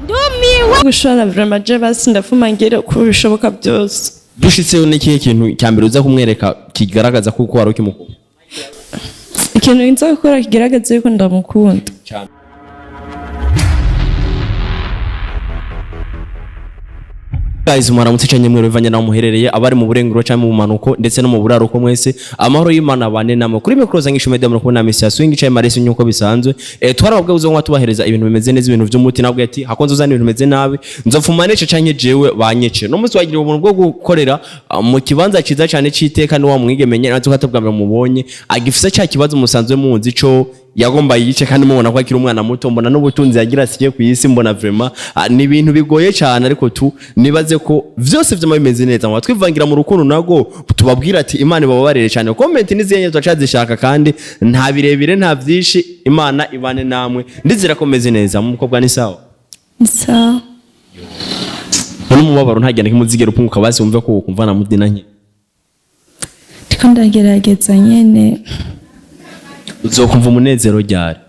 Ndumiwe. Gushora vraiment je basi ndafuma ngere uko bishoboka byose. Dushitseyo, n'ikihe kintu cya mbere uza kumwereka kigaragaza kuko wari ukimukunda? Ikintu nza gukora kigaragaza yuko ndamukunda. Guys, mwaramutse cyane mwe bivanye naho muherereye, abari mu burengero cyangwa mu bumanuko ndetse no mu buraruko, mwese amahoro y'Imana bane namwe. Kuri mikoro zangisho media muri kubona Mesi Swing cyayi Maresi nyuko bisanzwe. Twarababwiye uzo tubahereza ibintu bimeze neza, ibintu by'umuti. Nabwo ati hakonze uzana ibintu bimeze nabi, nzofuma nece canke jewe banyece. No munsi wagira ubuntu bwo gukorera mu kibanza ciza cyane c'iteka ni wa mwigemenye natwe katubwambira mubonye agifise cya kibazo musanzwe muzi co yagomba yice, kandi mubona ko akiri umwana muto, mbona n'ubutunzi yagira asiye ku isi, mbona vraiment ni ibintu bigoye cyane, ariko tu nibaze ko vyose vyama bimeze neza. Ngo twivangira mu rukundo nago tubabwira ati Imana ibababarire cyane. Comment niziyenye turacazishaka kandi nta birebire nta vyinshi. Imana ibane namwe, ndizera ko meze neza. Mu mukobwa ni sawa? Ni sawa. None umubabaro ntagenda kimuzigera upunguka basi wumve ko ukumva na mudina nke? Ndiko ndagerageza nyene. Uzokumva umunezero ryari?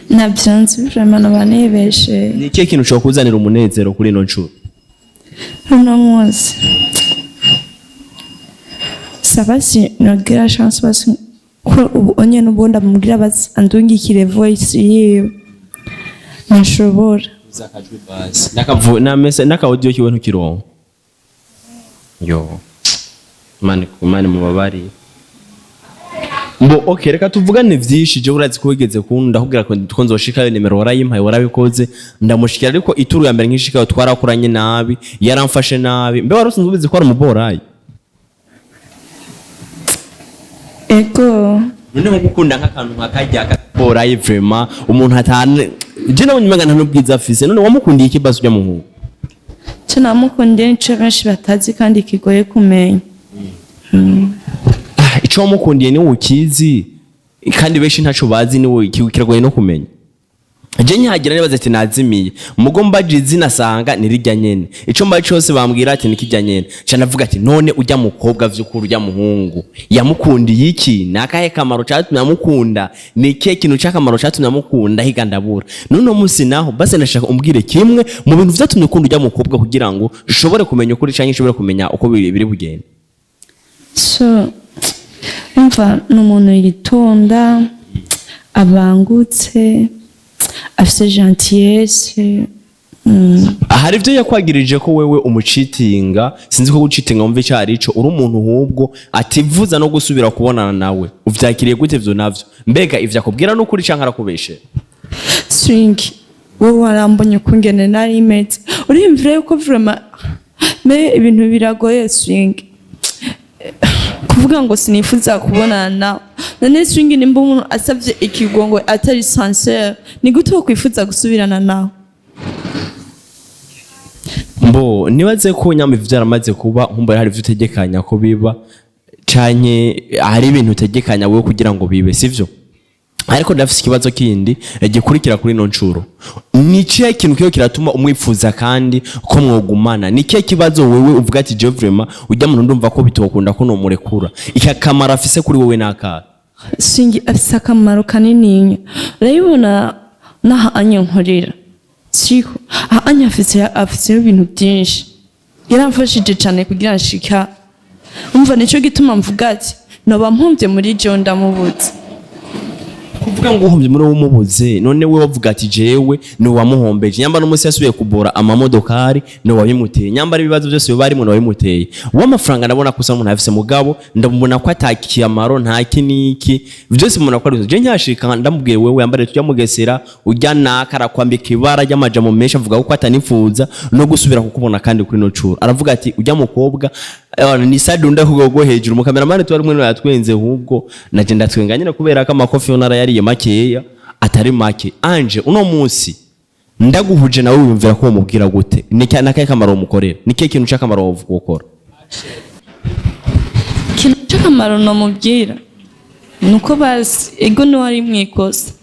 Navyo nzi vraiment, noba nibeshe. Ni ikihe kintu ushobora kuzanira umunezero kuri ino nshuro? Uno munsi saba si nogira chance basi ko ubu onye n'ubundi amubwira basi andungikire voice yiwe, ntashobora. N'aka audio kiwe ntukironka yo. Imana Imana mubabari mbo. Okay, reka tuvugane vyinshi. Je urazi ko wigeze kunda ndakubwira ko nzoshikayo, nimero warayimpaye, warabikoze, ndamushikira, ariko ituru ya mbere nkishikayo twarakuranye nabi, yaramfashe nabi. Mbe wari usanzwe ubizi ko ari umuborayi? Ego. Noneho gukunda nk'akantu nka karya kaborayi, vraiment umuntu atane je nabonye umenga nta n'ubwiza afise. None wamukundiye iki basi ujya muhungu? Ico namukundiye nico benshi batazi kandi kigoye kumenya. Ico wamukundiye niwe ukizi kandi benshi ntaco bazi, niwe kiragoye no kumenya. Je nkihagira nibaza ati nazimiye, mugo mbaje izina asanga nirirya nyene, ico mbaje cose bambwira ati nikirya nyene. Ca ndavuga ati none ujya mukobwa vy'ukuri ujya muhungu yamukundiye iki? Ni akahe kamaro catumye amukunda? Ni ikihe kintu c'akamaro catumye amukunda? Higa ndabura. None uno munsi naho basi ndashaka umbwire kimwe mu bintu vyatumye ukunda ujya mukobwa kugira ngo ushobore kumenya ukuri canke ushobore kumenya uko biri bugende. So umva, ni umuntu yitonda, abangutse, afise gentillesse. Hari ibyo yakwagirije ko wewe umucitinga. Sinzi ko gucitinga wumva icyo ari cyo. Uri umuntu hubwo ativuza no gusubira kubonana nawe. Uvyakiriye gute ivyo navyo? Mbega ivyo akubwira n'ukuri canke arakubeshera? Swing, wowe warambonye ukungene nari meze, uriyumvira yuko vraiment me ibintu biragoye. Swing, kuvuga ngo sinifuza kubonana nawe, none swing, nimba umuntu asavye ikigongo atari sincere, ni gute wokwifuza gusubirana nawe? Mbo nibaze ko nyama ivyo byaramaze kuba, nkumva hari ivyo utegekanya ko biba canke hari ibintu utegekanya wewe kugira ngo bibe, sivyo? Ariko ndafise ikibazo kindi gikurikira kuri ino ncuro. Ni ikihe kintu kiyo kiratuma umwifuza kandi ko mwogumana? Ni ikihe kibazo wewe uvuga ati je vraiment ujya muntu ndumva ko bitokunda ko nomurekura? Iki akamaro afise kuri wewe n'akahe? Swing, afise akamaro kanininya. Urabibona naha anya nkorera siko aha anya afiseho ibintu byinshi, yaramfashije cyane kugira nshika. Umva, nico gituma mvuga ati noba mpumbye muri jewe ndamubuze. Kuvuga ngo uhombye muri wowe umubuze, none we wavuga ati jewe ni wamuhombeje. Nyamba n'umunsi yasubiye kubora amamodokari ni wabimuteye, nyamba ari ibibazo byose biba arimo ni wabimuteye. W'amafaranga ndabona ko usa n'umuntu afise, mugabo ndamubona ko atakiyamaro nta kiniki, byose mbona ko ari je nyashika. Ndamubwiye wewe yambare tujya mugesera ujya naka arakwambika ibara ry'amajamo menshi, avuga ko atanifuza no gusubira kukubona. Kandi kuri no curo aravuga ati ujya mukobwa ni sadunda ku rwego hejuru. Mu kameramani twari kumwe yatwenze, ahubwo naje ndatwenga nyine kubera ko amakofi yo narayariye makeya atari make. Anje uno munsi ndaguhuje nawe, wiyumvira ko wamubwira gute? Ni nakahe kamaro umukorera? Ni kihe kintu c'akamaro wokora? Ikintu cy'akamaro namubwira ni uko bazi ego niwe ari mu ikosa,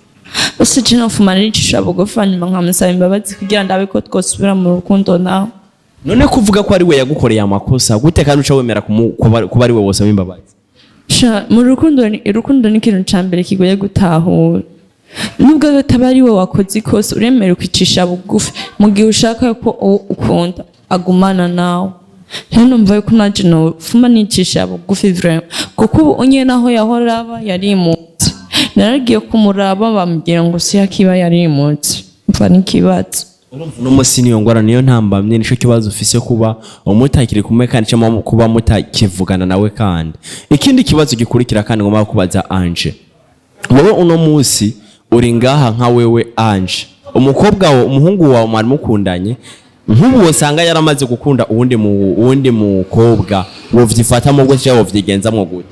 bose je nofuma naricisha bugufi hanyuma nkamusaba imbabazi kugira ndabe ko twosubira mu rukundo nawe. None kuvuga ko ari we yagukoreye amakosa gute kandi uca wemera kuba ari we wosaba imbabazi? Sha, mu rukundo urukundo ni ikintu ca mbere kigoye gutahura. Nubwo ataba ari we wakoze ikosa, uremera ukicisha bugufi mu gihe ushaka ko uwo ukunda agumana nawe. Rero numva yuko nanje nofuma nicisha bugufi vraiment, kuko ubu unye naho yahora aba yarimutse. Naragiye kumuraba, bambwira ngo si yakiba, yarimutse. Mva n'ikibazo. Uno munsi niyo ngwara, niyo ntambamye, nico kibazo ufise, kuba umutakiri kumwe kandi cyangwa kuba mutakivugana nawe. Kandi ikindi kibazo gikurikira kandi ngomba kubaza Ange, wowe uno munsi uri ngaha nka wewe Ange, umukobwa wawe, umuhungu wawe mwari mukundanye, nk'ubu wosanga yaramaze gukunda uwundi mukobwa, wovyifatamo gute cyangwa wovyigenzamwo gute?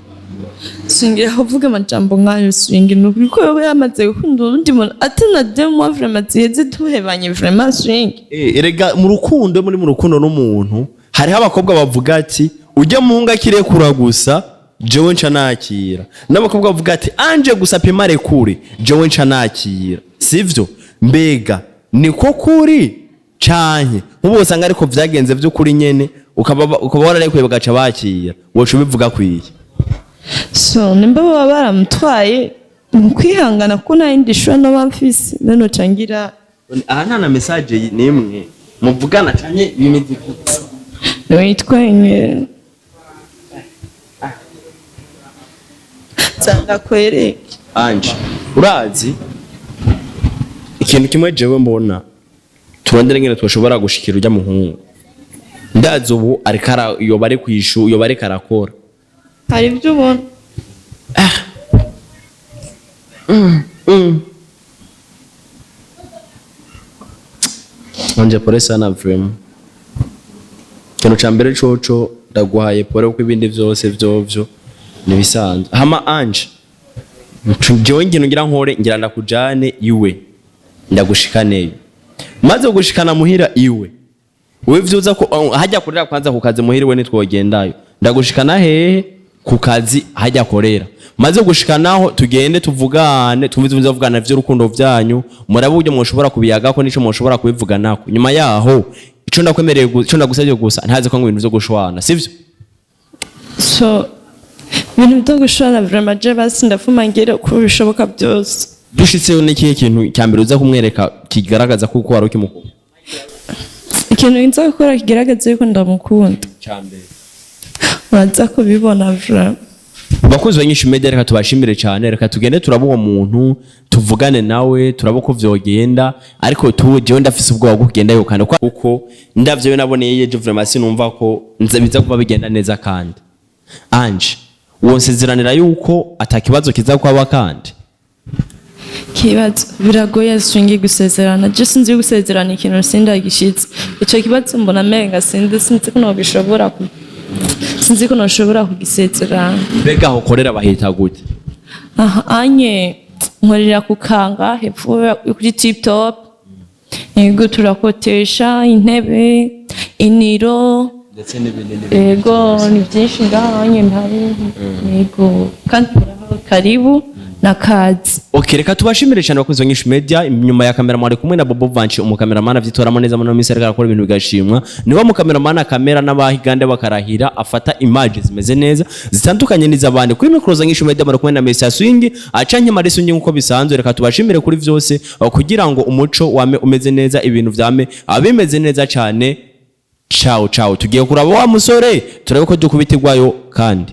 Singira kuvuga amajambo nk'ayo. Swingi, ni ukuri ko yoba yamaze gukunda uwundi muntu atana 2 mois vraiment ziheze tuhebanye, vraiment, Swingi? Erega mu rukundo, muri mu rukundo n'umuntu, hariho abakobwa bavuga ati ujya muhungu akirekura gusa jewe nca nakira, n'abakobwa bavuga ati anje gusa pima rekure jewe nca nakira, sivyo? Mbega niko kuri canke nk'ubu usanga ariko vyagenze vy'ukuri nyene, ukaba wararekuye bagaca bakira, woca ubivuga kwiye? So nimba baba baramutwaye, mu kwihangana, kuko nta yindi shuri noba mfise none ca ngira. Aha nta na message n'imwe muvugana canke bimeze gute? Witwenye ndakwereke. Anje, urazi ikintu kimwe jewe mbona, turondere ngene twashobora gushikira ujya muhungu. Ndazi ubu ariko yoba ari kwishu, yoba ariko arakora. Hari ibyo ubona. Anje, pole sana vraiment. Ikintu ca mbere coco ndaguhaye pole, kuko ibindi vyose vyovyo nibisanzwe. Hama Anje, jewe ngintu ngira nkore, ngira ndakujane iwe, ndagushikaneyo. Maze gushikana muhira iwe, wewe vyuza ko oh, hajya kurera kwanza ku kazi muhira iwe, nitwogendayo. Ndagushikana hehe? Ku kazi hajya korera. Maze gushikanaho, tugende tuvugane, twumve ivyo muvugana vy'urukundo vyanyu, murabe uburyo mwoshobora kubiyagako n'ico mwoshobora kubivuganako. Nyuma yaho, ico ndakwemereye ico ndagusavye gusa, ntazi ko ngo ibintu vyo gushwana, sivyo? So ibintu byo gushora vraiment, je basi ndafuma ngere uko bishoboka byose. Dushitseyo, n'ikihe kintu cya mbere uza kumwereka kigaragaza kuko wari ukimukunda? Ikintu nza gukora kigaragaza yuko ndamukunda? Cya mbere. Uraza kubibona vraiment. Bakunzi ba Nyinshi Media, reka tubashimire cyane. Reka tugende turaba uwo muntu, tuvugane nawe, turaba uko vyogenda. Ariko tu jewe ndafise ubwoba bwo kugendayo kandi kuko ndavyo naboneye ejo, vraiment sinumva ko nze biza kuba bigenda neza. Kandi Anje, wonsezeranira yuko atakibazo kiza kuba kandi? Kibazo biragoye, Swingi, gusezerana. Je sinzi gusezerana ikintu sindagishitse. Ico kibazo mbona menga sinzi ko nobishobora sinzi ko noshobora kugisezerana. Mbega aho ukorera bahita gute? Aha anye nkorera ku kanga hepfo kuri Tip Top. Yego, turakotesha intebe, iniro ndetse n'ibindi. Yego, ni byinshi ngaha anye mpari. Yego, kandi murahawe karibu na kazi. Okay, reka tubashimire cyane bakunzi ba Nyinshi Media. Inyuma ya kamera mwari kumwe na Bobo Vanchi, umukameramani avyitoramo neza muri minsi, ariko arakora ibintu bigashimwa. Niwe mukameramani akamera n'abahigande bakarahira, afata image zimeze neza zitandukanye n'iz'abandi. Kuri micro za Nyinshi Media mwari kumwe na Mr Swing acanke Mari Swing nkuko bisanzwe. Reka tubashimire kuri vyose, kugira ngo umuco wame umeze neza, ibintu vyame abimeze neza cyane. Ciao ciao, tugiye kuraba wa musore, turabe ko dukubitirwayo kandi.